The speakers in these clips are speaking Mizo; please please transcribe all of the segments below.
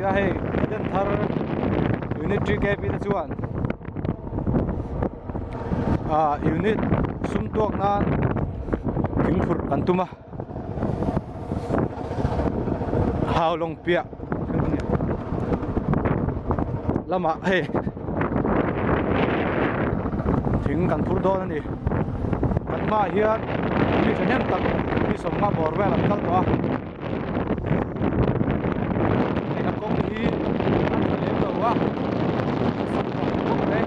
a hei Eden thar unit 3 kp te chuan ah unit sum tuak nan thing phurh kan tum a Haulawng piah lamah hei thing kan phur dawn a ni kan hmaah hian mi thahnem tak mi sawmnga bawr vel an kal tawh a hei a kawng hi a tha lem lo a sak tawh khawp mai.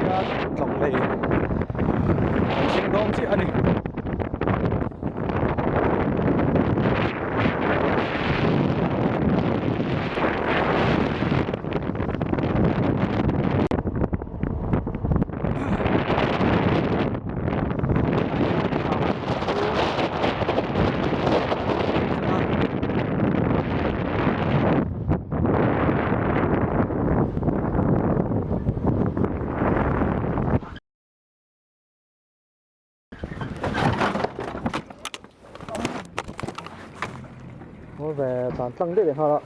Hian tlawng lei an thleng dawn chiah a ni. Về tàn tlang daih leh nghal a.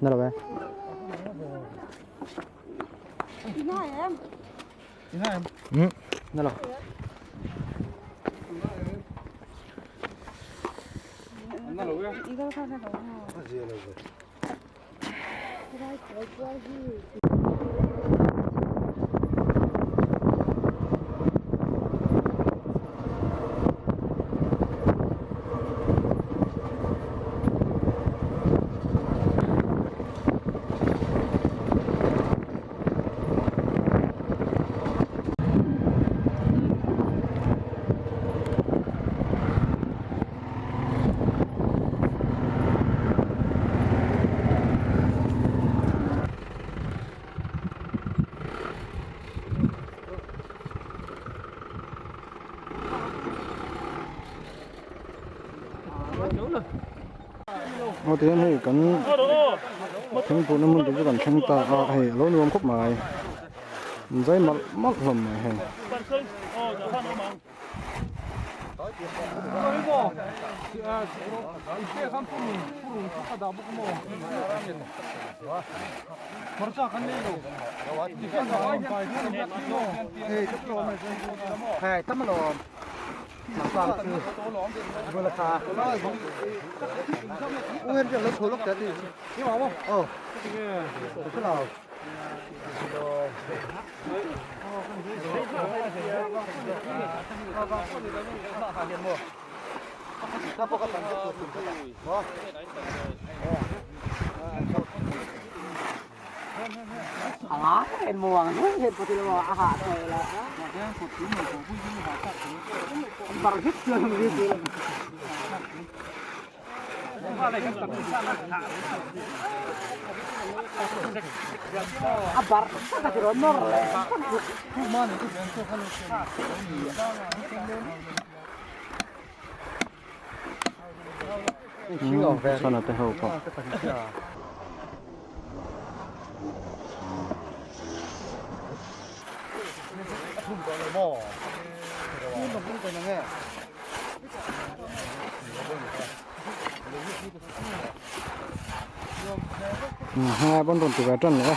Na lo ve. Na lo. Aw tihian hei kan thingpui na hmun tur chu kan thleng ta a hei a lo nuam khawp mai an zai malh malh hlawm mai hei. Sana te ho pawh. Hai bon rawn ti ve tan leh a.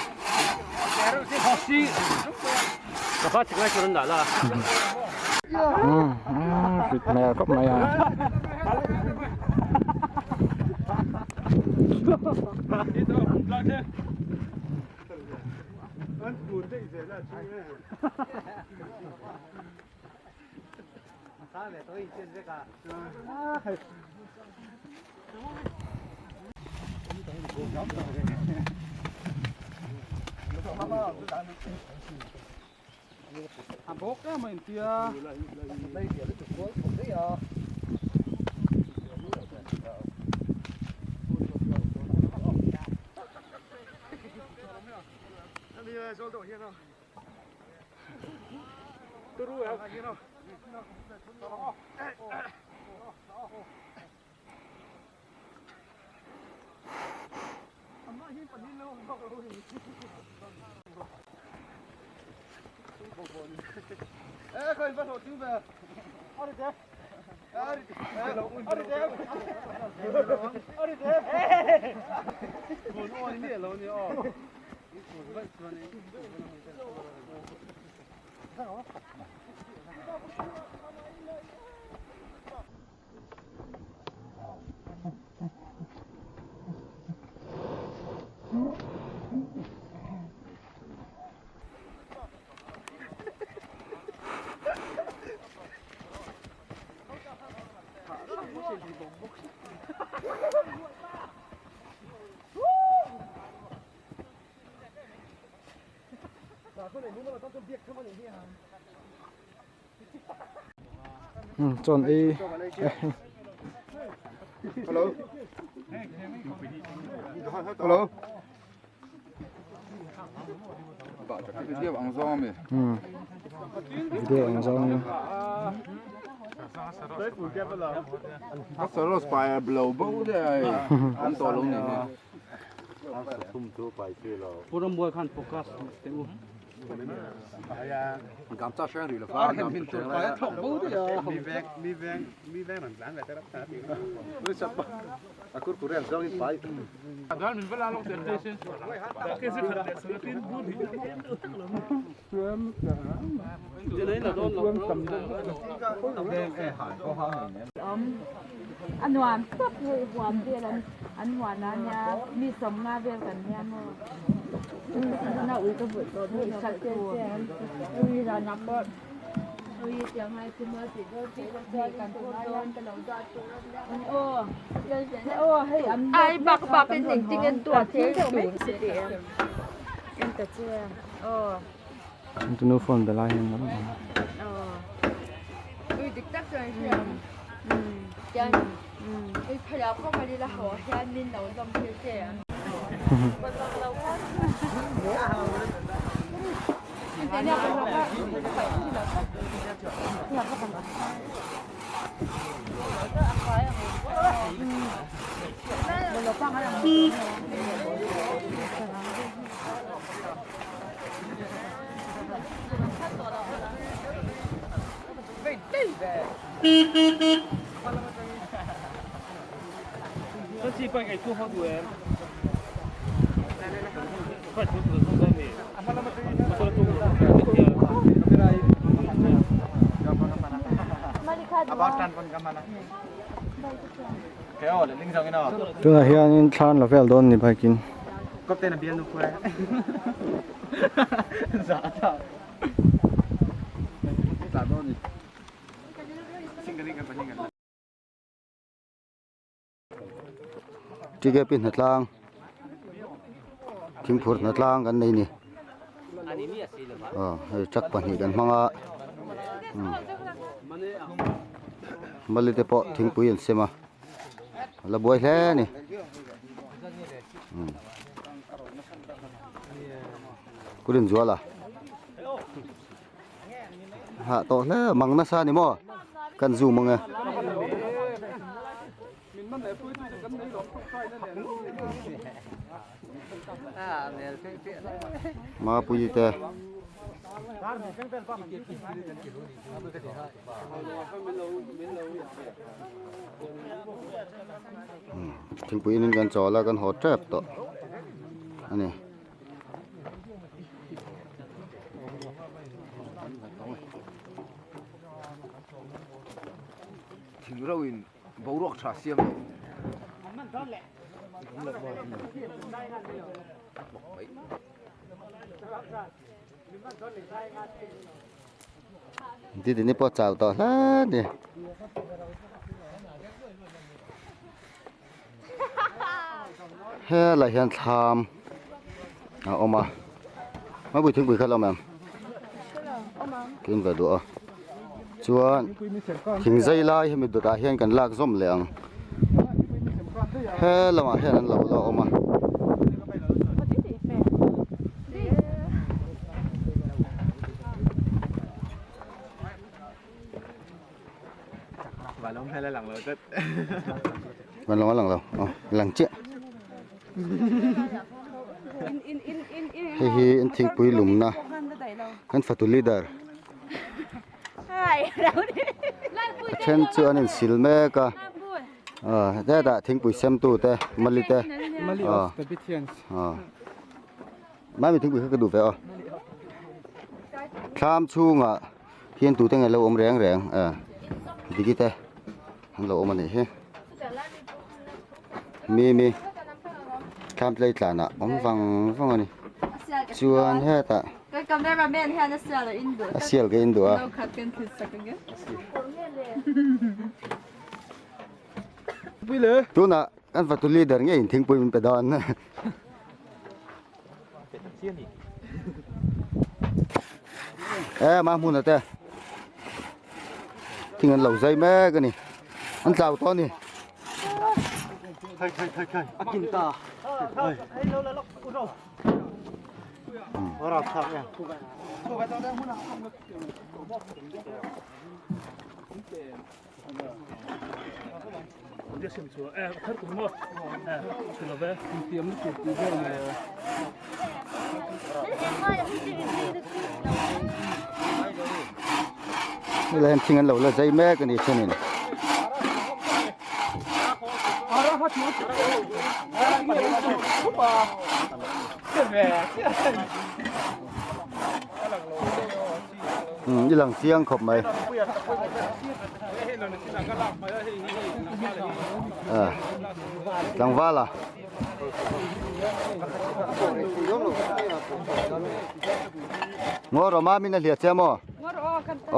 Rit hmel khawp mai a. Chuan ei Hello. Hello. Video ang zawng ami. Hmm. Video ang zawng. A saros pai a blow bo de ai. An to lo ni hi. Purambuai khan focus teh u. Gam cha hreng rih lo fa gam cha hreng lai a. Mi veng mi veng mi veng an tlan ve te rap ta ti. A nuam tawp hei huan vel an an huan a nia mi sawmnga vel kan nia maw na ui ka vulh tawh dawn hralh tur ui ran ah pawh ui tiang hai chu maw tih dawn tih dawn kan tur dawn ka lo zat tur aw aw hei an ai bak bak in engtin en tuah thil deuh mai en ta che aw. Tunu phone be lai hian lam awm. Ui dik tak chuan hria ang. Tian ui phalah khawp a lila ho ah hian min lo zawm thil che ang. Tunah hianin thla an la vel dawn a ni bike in. Ṭikep hi hnatlang thingphur hnatlang kan nei a ni aw hei truck pahnih kan hmang a mali te pawh thingpui an sem a a la buai hle a ni. Ku Rinzuala hah tawh hle mang nasa a ni maw kan zoom ang e. Mapuii te. Thingpui in kan chawl a kan haw tep tawh a ni. Thing reuh in boruak tha siam lo. Didini pawh a chau tawh hle a ni. Helai hian thlam a awm a hmabui thingpui kha a la awm em kin ve duh a chuan thing zai lai hemi dawtah hian kan lak zawm leh ang he lamah hian an lo la awm a. Vanlawng a lang lo aw lang chiah hei hi an thingpui lumna kan fatu leader a then chu an insil mek a ah hetah thingpui sem tu te mali te ah ah mami thingpui kha ka duh ve aw thlam chhungah hian tute nge lo awm reng reng ah diki te an lo awm a nih hi mimi thlam tlei tlan ah awm vang vang a ni chuan hetah a sial ka in duh a tunah kan fatu leader ngeiin thingpui min pe dawn. E ma hmun ate thing an lo zai mek ani an tlau tawh ani Helai hian thing an lo la zai mek a ni thenin. I lang chiang khawp mai tlangval a ngaw rawh mamin a hliah che maw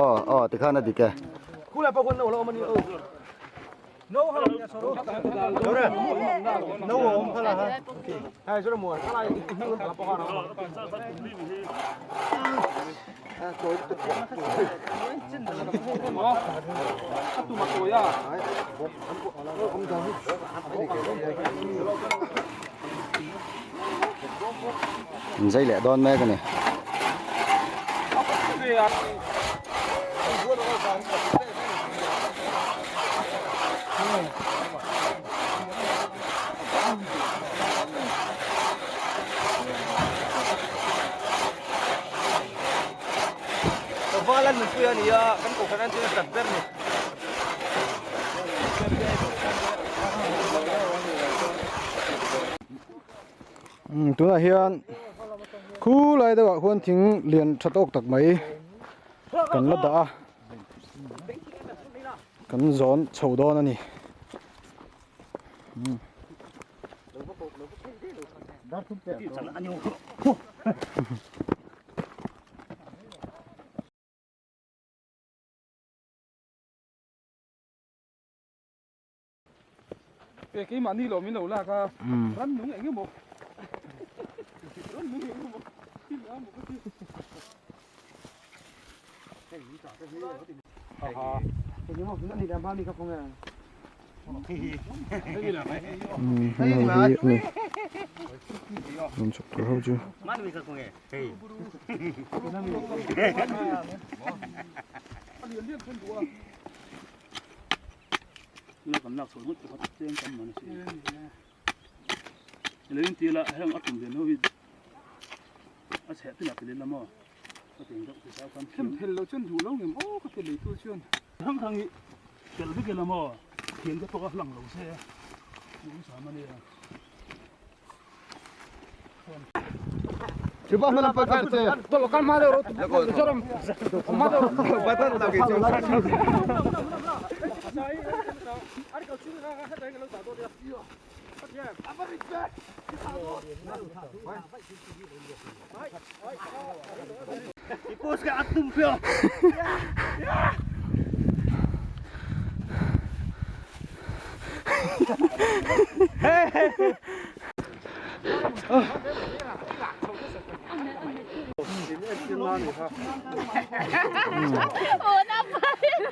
aw aw tikhan a dik e. Zai leh dawn mek a ni. Tunah hian khulai deuhah khuan thing lian tha tawk tak mai kan la dah a kan zawn chho dawn a ni. Pe keimahni lo min lo lak a rannung eng emaw rannung eng emaw thil a maw ka ti. Hei hi a ni rawn chhuk tur ho chu.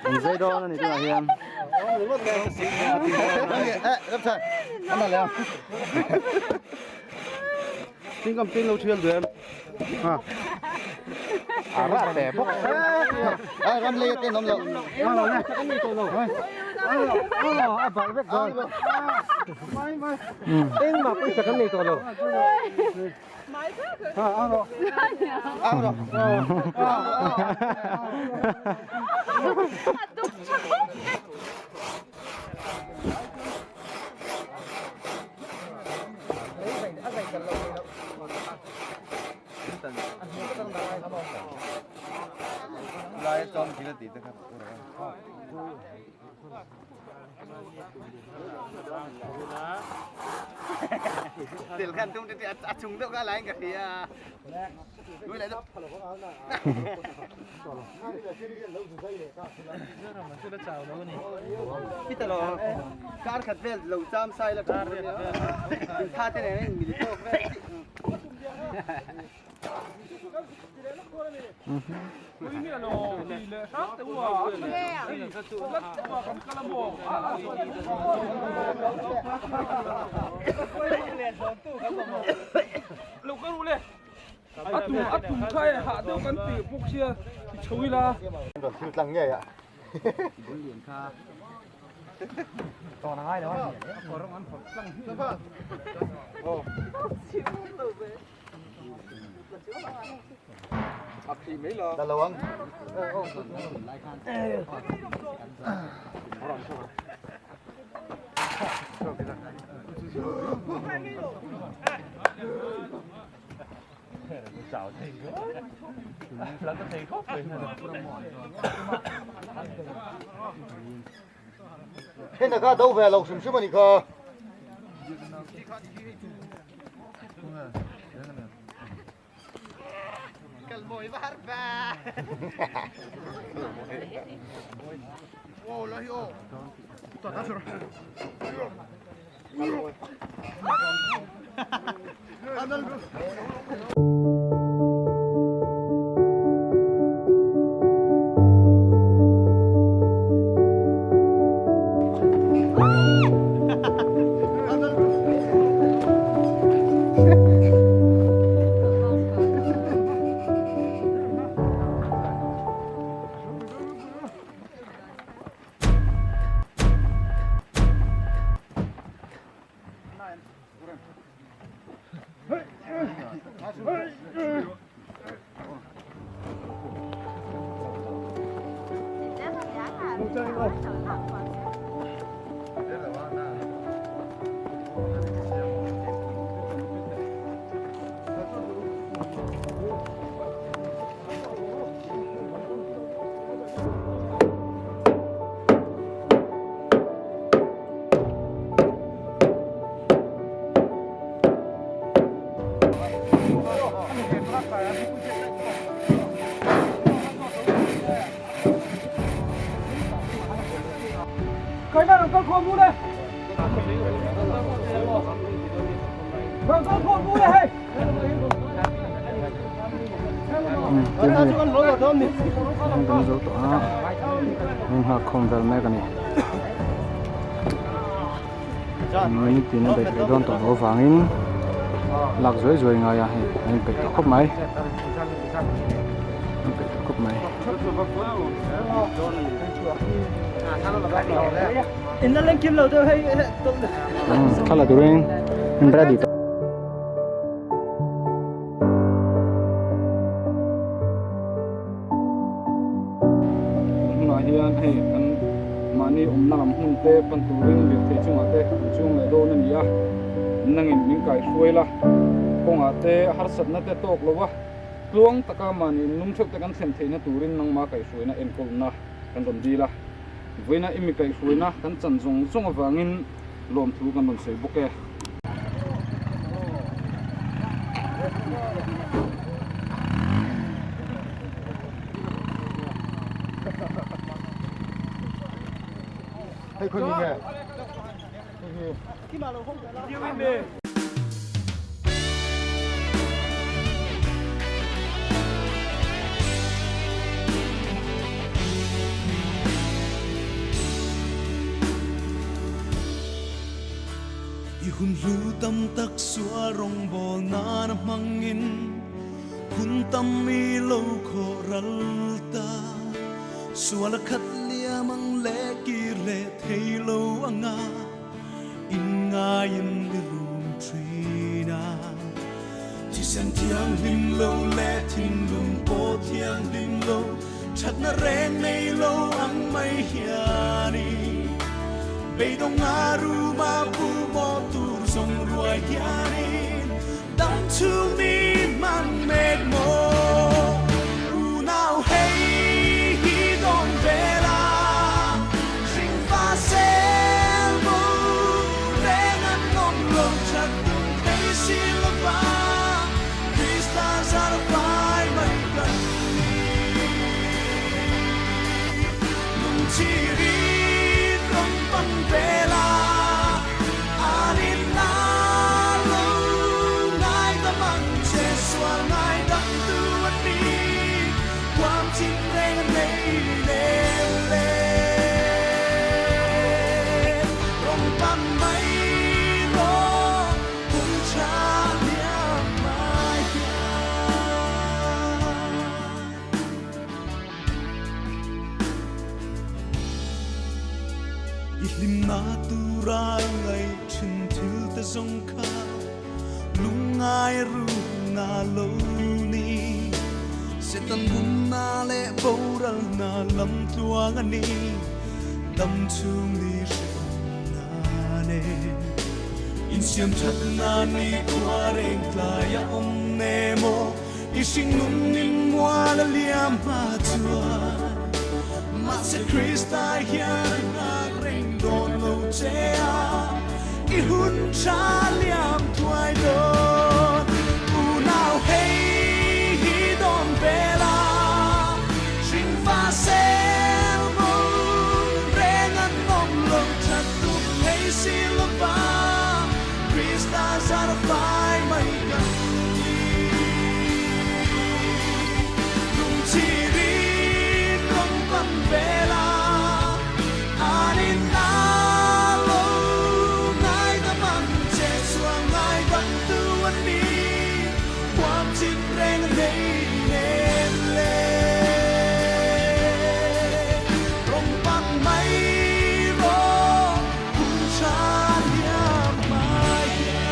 An zai dawn a ni tunah hian. Ai ram lei te nom lo. Lak zuai zuai ngai a hei a inpeih tawh khawp mai a inpeih tawh khawp mai. Thla la turin in ready tawh. Hunah hian hei kan mahni awmna lam hmun te pan turin lirthei chungah te an chuang leh dawn a ni a, nangin min kaihruai la, kawngah te harsatna te tawk lo a, tluang taka mahni innum theuh te kan thlen theihna turin nangma kaihruaina enkawlna kan rawn dil a, vawiina i mi kaihruaina kan chan zawng zawng avangin lawmthu kan rawn sawi bawk e. I hun hlu tam tak sual rawng bawl nan a hmangin. Hun tam i lo khawhral ta. Sual a khat liam ang leh kir leh thei lo anga inngaiin i rum thin a. Thisen thianghlim lo leh thinlung pawh thianghlim lo, thatna reng nei lo ang mai hianin beidawng a ruma pu maw tur zawng ruai hianin dam chhung ni hman mek maw unau hei hi dawn vel a hringfa sel bo reng an awm lo that tum thei si lova Krista zar fai mai kan ni lungchhirin rawn pan vel a an in a lo ngaidam ang che sual ngaidam tu a ni huam chin reng a nei lel le rawn pan mai rawh hun tha liam mai hian. I hlimna tura i ngaih thin thil te zawng kha lungngai rukna lo ni. Setan bumna leh boralna lam tluang a ni, dam chhung ni hrehawmna nen. Insiam thatna ni khua reng tlai a awm ne maw, i hringnun in mual a liam hma chuan. Mahse Krista hian a nghak reng dawn lo che a, i hun tha liam thuai dawn. Unau hei hi dawn vel a, hringfa sel bo reng an awm lo that tum thei si lova, Krista zar fai mai kan ni. Lungchhirin rawn pan vel a, an in a lo ngaidam ang che sual ngaidam tu a ni, huam chin reng a nei nem le. Rawn pan mai rawh hun tha liam mai hian.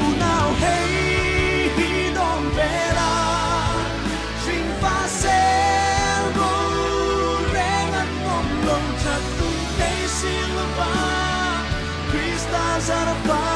Unau hei hi dawn vel a, hringfa sel bo reng an awm lo that tum thei si lova, Krista zar fai